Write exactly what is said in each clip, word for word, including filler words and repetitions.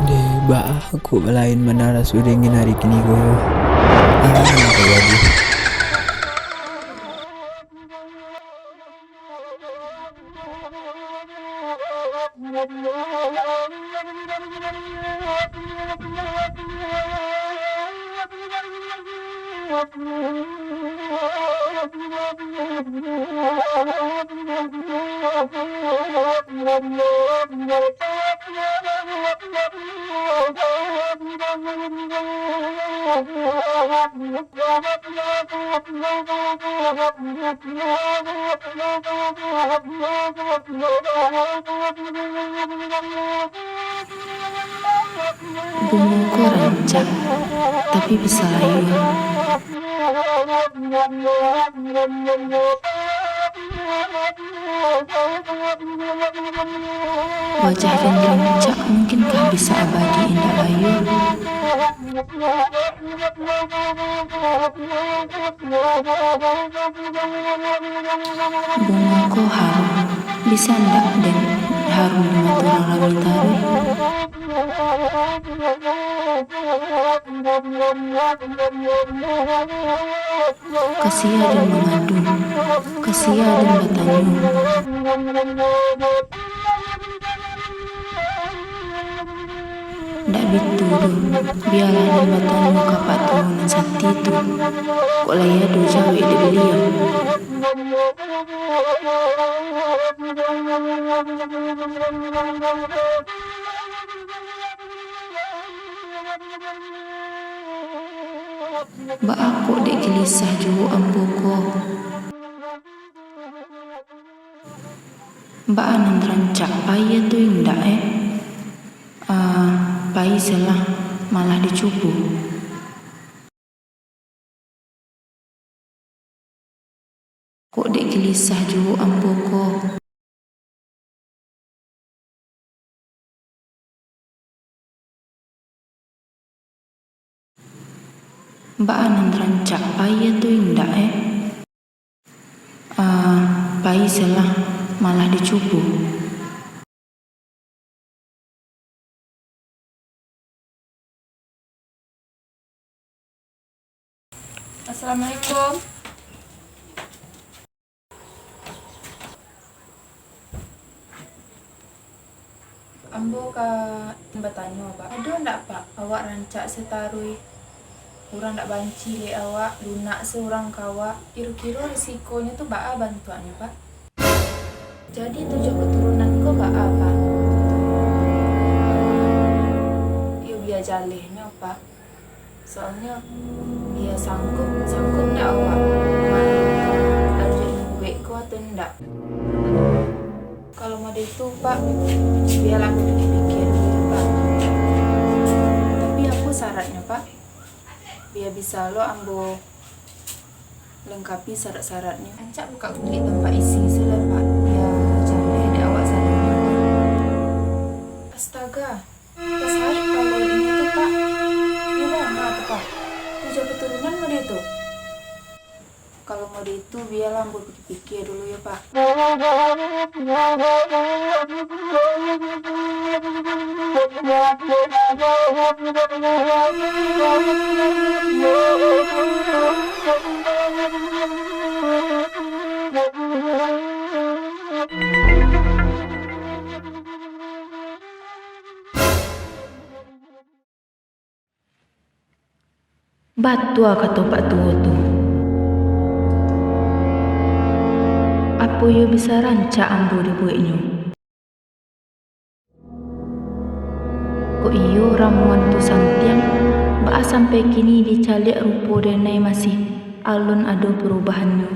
Deh, baa kok balain bana raso dingin ari kini ko yo? Apo nan tajadi? Bungo ko rancak, tapi bisa layua. Wajah nan rancak mungkinkah bisa abadi indak layua? Bungo ko harum, bisa ndak den harum di mato urang rami taruih? Ka sia den mangadu, ka sia den batanyo. Ndak bitu doh, bialah den batanyo ka Pak Tuo nan sati tu, kok lai ado jawek dek baliau. Baa kok dek gilisah juo ambo ko? Baa nan rancak pai atau indak, eh? Ah, pai se lah, malah dicubo. Kok dek gilisah juo ambo ko? Baa nan rancak pai atau indak, eh? Ah, pai se lah, malah dicubo. Assalamualaikum. Ambo ka batanyo, Pak. Ado ndak, Pak, awak rancak se taruih? Urang ndak banci dek awak, lunak se urang ka awak. Kiro-kiro risikonyo tu baa bantuaknyo, Pak? Jadi tujuah katurunan ko baa, Pak? Iyo, bia jalehnyo, Pak. Soalnyo, bia sanggup, sanggup ndak awak main alunan buek ko atau ndak? Kalau model tu, Pak, bialah ambo pikir-pikir dulu, Pak. Tapi apo syaratnyo, Pak? Bia bisa lo ambo lengkapi syarat-syaratnyo. Rancak bukak buliak tampak isi se lah, Pak. Bia jaleh dek awak sadonyo, Pak. Astaga, tasaik kalau Ambo pikir-pikir dulu yo, Pak. Batua kato Pak Tuo tu. Apo iyo bisa rancak ambo dibueknyo? Kok iyo ramuan tu santiang, baa sampai kini dicaliak rupo denai masih alun ado parubahannyo?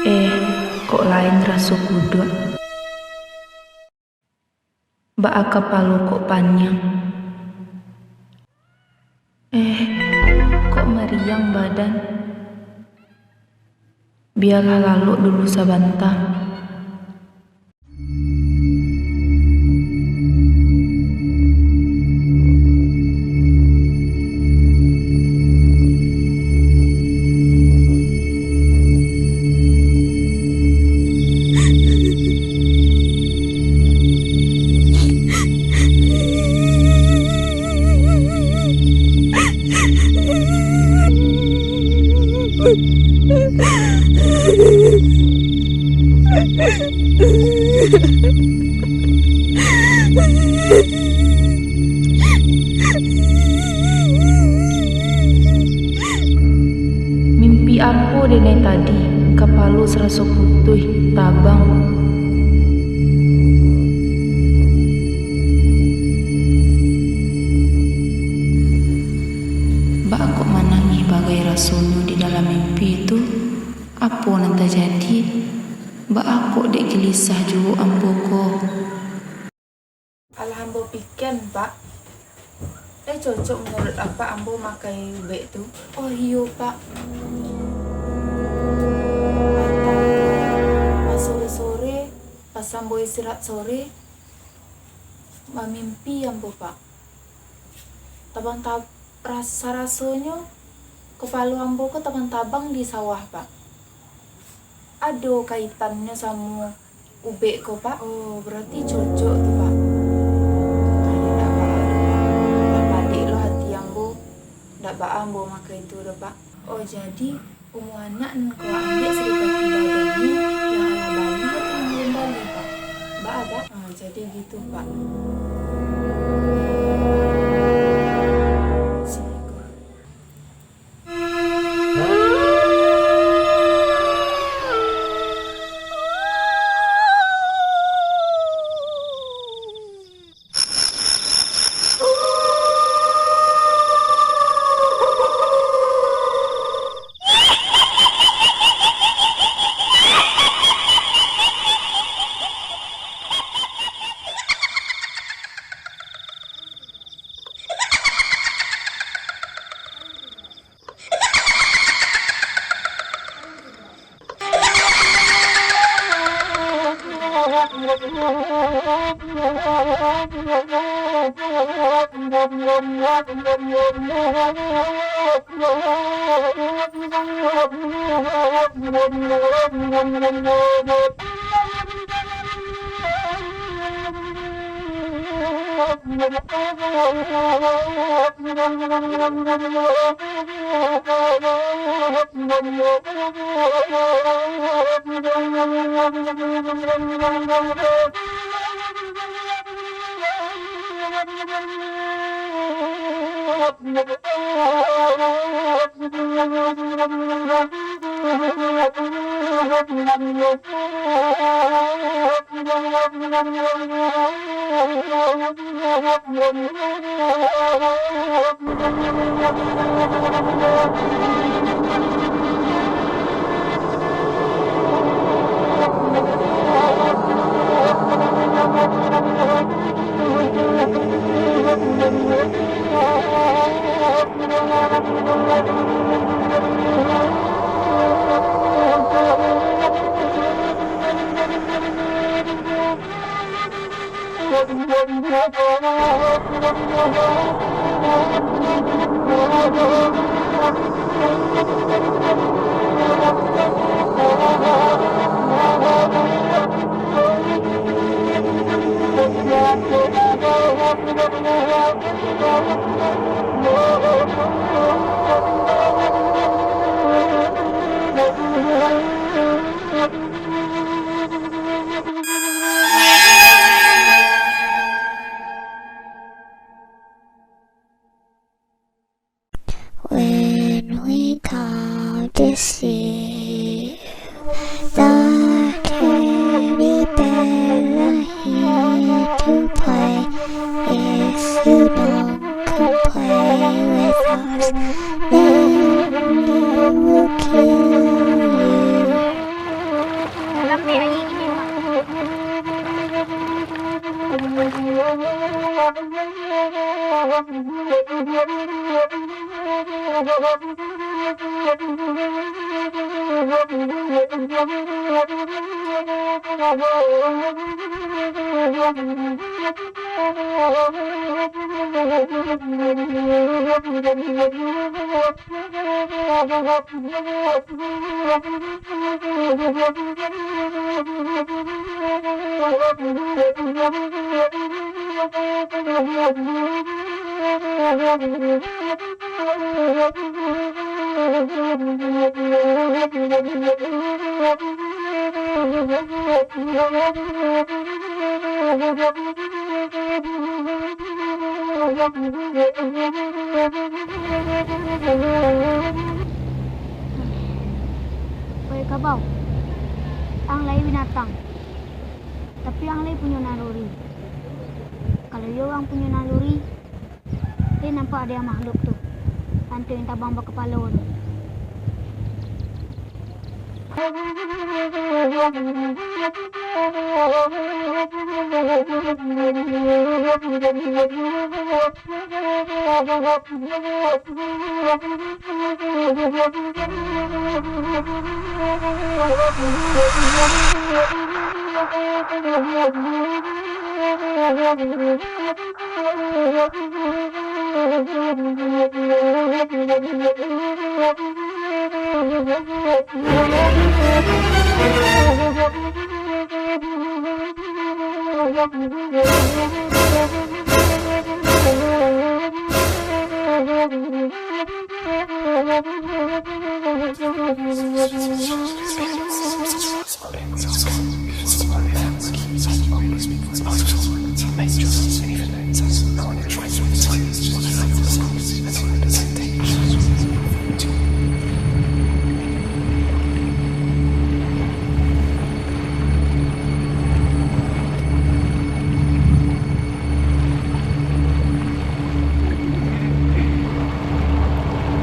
Eh, kok lain raso kuduak? Baa kapalo kok paniang? Eh, kok mariang badan? Bialah lalok dulu sabanta. Mimpi apo denai tadi? Kapalo saraso putuih, tabang. Baa kok manangih bagai rasonyo di dalam mimpi tu? Apo nan tajadi? Baa kok dek gilisah juo ambo ko? Alah ambo pikian, Pak. Eh, cocok menurut Apak ambo makai ubek tu? Oh iyo, Pak. Atau pas sore-sore, pas ambo istirahat sore, mamimpi ambo, Pak. Tabang tab-, ras-, sarasonyo kapalo ambo ko tabang-tabang di sawah, Pak. Ado kaitannyo samo ubek ko, Pak? Oh, berarti cocok tu, Pak. Ayo, ndak baa doh, Pak. Lah padek lo hati ambo. Ndak baa ambo makai tu doh, Pak. Oh, jadi, umua anak nan ko ambiak saripati badanyo, yang alah bana tu ambo kambali, Pak. Baa, Pak? Ah, jadi gitu, Pak. Assalamualaikum. When we come to see you, the teddy bear are here to play. If you don't come play with us, then we will kill you. Woi kabau, ang lai binatang, tapi ang lai punyo naluri. Kalau iyo ang punyo naluri, lai nampak dek ang makhluk tu, antu yang tabang bakapalo tu.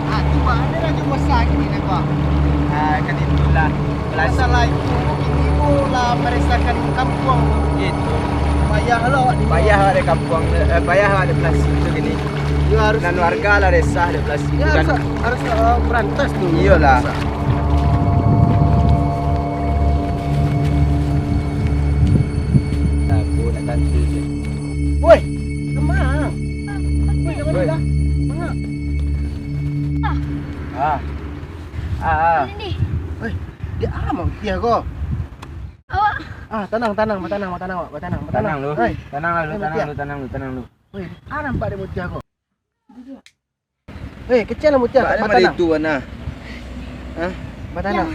Ah, tu mah, ado lah jo bosan kini nak, Bang. Ah, kan itulah. Masalah itu, kini ko lah maresahkan kampuang. Gitu. Payah lah awak di Payah awak di kampuang, eh, payah awak di Palasi tu kini. Yo, harus Nan di warga lah resah di Palasi Yo, tu kan. harus, harus, eh, berantas tu. Iyolah. Aku nak tantu je. Woi, kemana? Woi, jangan Woi. dah. Mana? Ah. Ah. Ah, ah. Ini. Woi, dia amat putih ko. Awak. Ah, tanang, tanang, batanang, batanang, awak, batanang, batanang. Tanang lu. Hei. Tanang lu, Hei, tanang Mutia. lu, tanang lu, tanang lu. Woi, ah, nampak dia Mutia ko. Hei, kecil lah Mutia, Ba, kat ada mata pada nah. itu, Ana. Hah? Mata nah. Yang,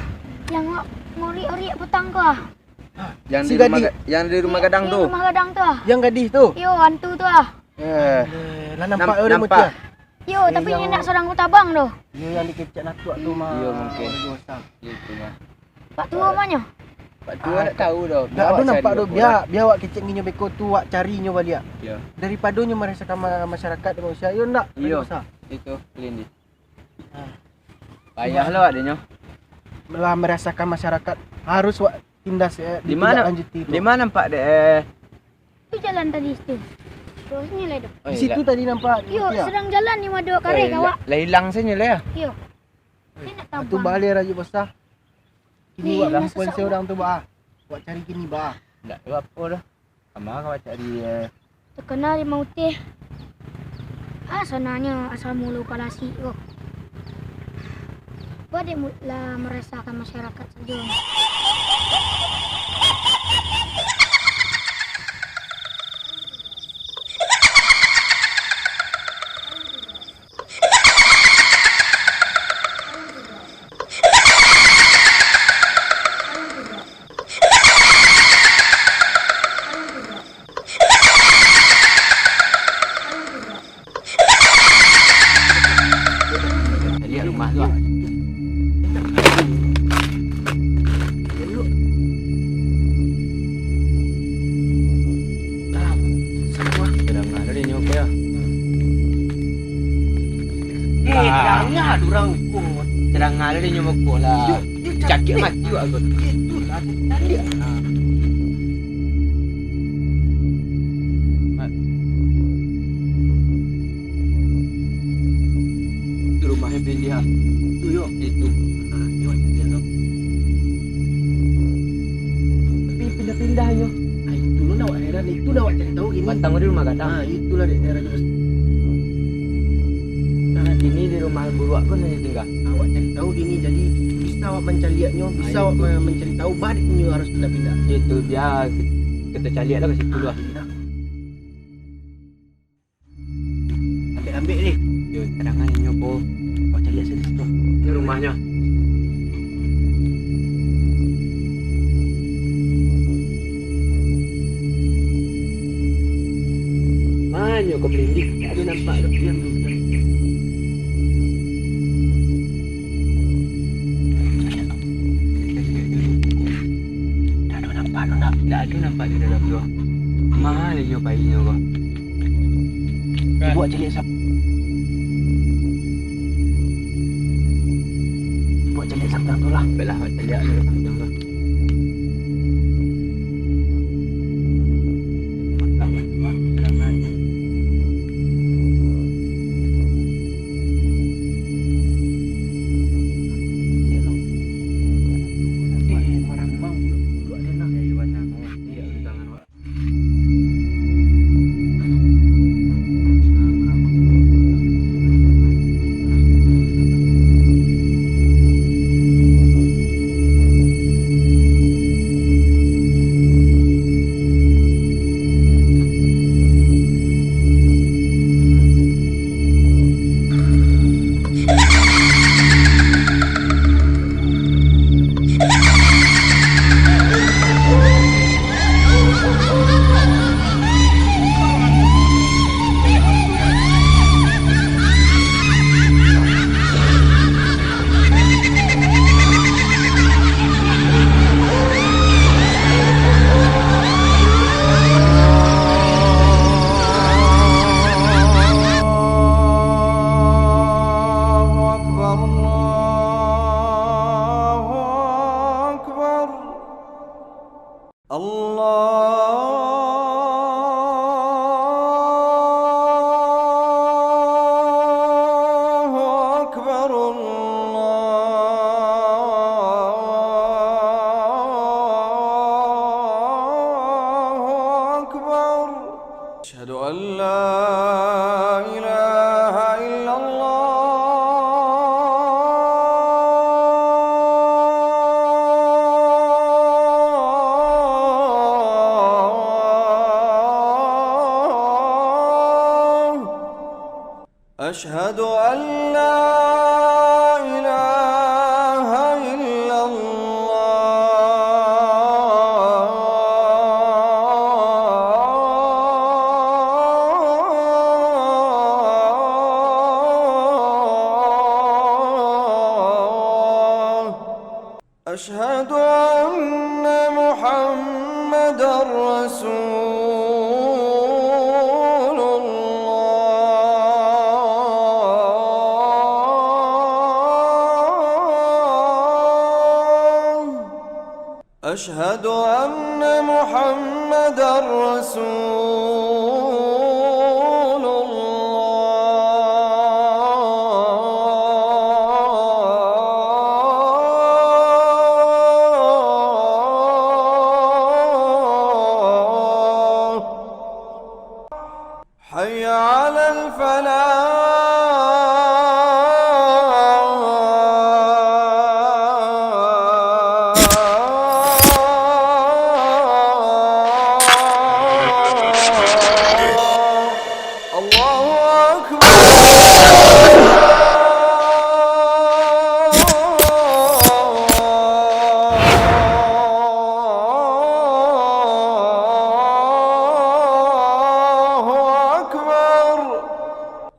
yang ngo-, ngorik-orik putang ko ah. Yang Si di rumah gadih. ga-, yang di rumah Di, gadang di tu. rumah gadang tu ah. Yang gadih tu. Iyo, hantu tu ah. Eh. Alah, lah nampak Nam-, orang nampak. Mutia. Yo, Eh, tapi yang indak sadang ku tabang doh. Yo, yang dikecek natuak tu mah. Iyo, mungkin. Orang dewasa. Itu mah. Pak Tuo manyo? Pak Tuo Ah, ndak tahu doh. Ndak Biar ado awak nampak cari doh. apa Biar, lah. biar awak kecek nginyo beko tu, awak cari nyo baliak. Iyo. Daripada nyo maresahkan ma-, masyarakat dan manusia, yo ndak? Iyo. Dosa. Itu, Lindi. Ah. Payah lah awak dek nyo. Lah maresahkan masyarakat, harus awak tindas, eh, Di mana, ditindak lanjuti tu. di mana nampak dek, eh, Tu jalan tadi situ. Tuh, sini lah tu. Oi, Di situ lah. tadi nampak Yo, Mutia. sedang jalan ni mado Oi, kareh lah, awak. lah hilang saja lah ya. Yo. Oi, Saya nak tu tabang. balik Raja Besar. Kini Ni, awak lah. kumpulan Sesak seorang tu, bah. Awak cari kini, bah. Ndak ada apa dah. Sama awak cari, eh. Terkenal di Mauteh. Ah, sananyo asal mulo kalasi ko. Kok dek mu-, lah marasakan masyarakat sajo. Caliak rumah tu, ah. Caliak dulu. Tadanga dari nyo ko, yo. Eh, tadanga urang ko. Tadanga dari nyo ko lah. Yo, yo, cakik mati wak ko. Itulah, tadi. Mat. Itu rumah yang pindah. Itu yo. Itu. Ah, yo, dia tu. Tapi pindah-pindahnyo. Ah, itu lo nak awak heran, itu nak awak cari tahu kini. Patang di rumah gadang. Ah, itulah dek daerah tu. Nah, kini di rumah buruak pun hanya tinggal. Awak cari tahu kini, jadi bisa awak mancaliaknyo, bisa awak ma-, mancari tahu baa dek inyo harus pindah-pindah. Itu dia, kita caliak lah ka situ lah. Nah. Ambek-ambek ni. Yo, tadanga inyo ko. Awak caliak sini situ. Ini rumahnyo. Manyo ko belindik, tak ado nampak tu. Diam dulu, diam. Dah ado nampak tu, nak? Dak ado nampak di dalam tu. Mano inyo painyo ko? Cubo caliak sam-, cubo caliak sampiang tu lah. Baiklah, caliak dulu sampiang tu. الله أكبر، الله أكبر. الله أكبر، الله أكبر. أشهد أن لا إله إلا الله. أشهد أن لا إله إلا الله. أشهد أن محمدا رسول الله. أشهد أن محمدا رسول الله. حي على الفلاح.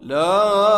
لا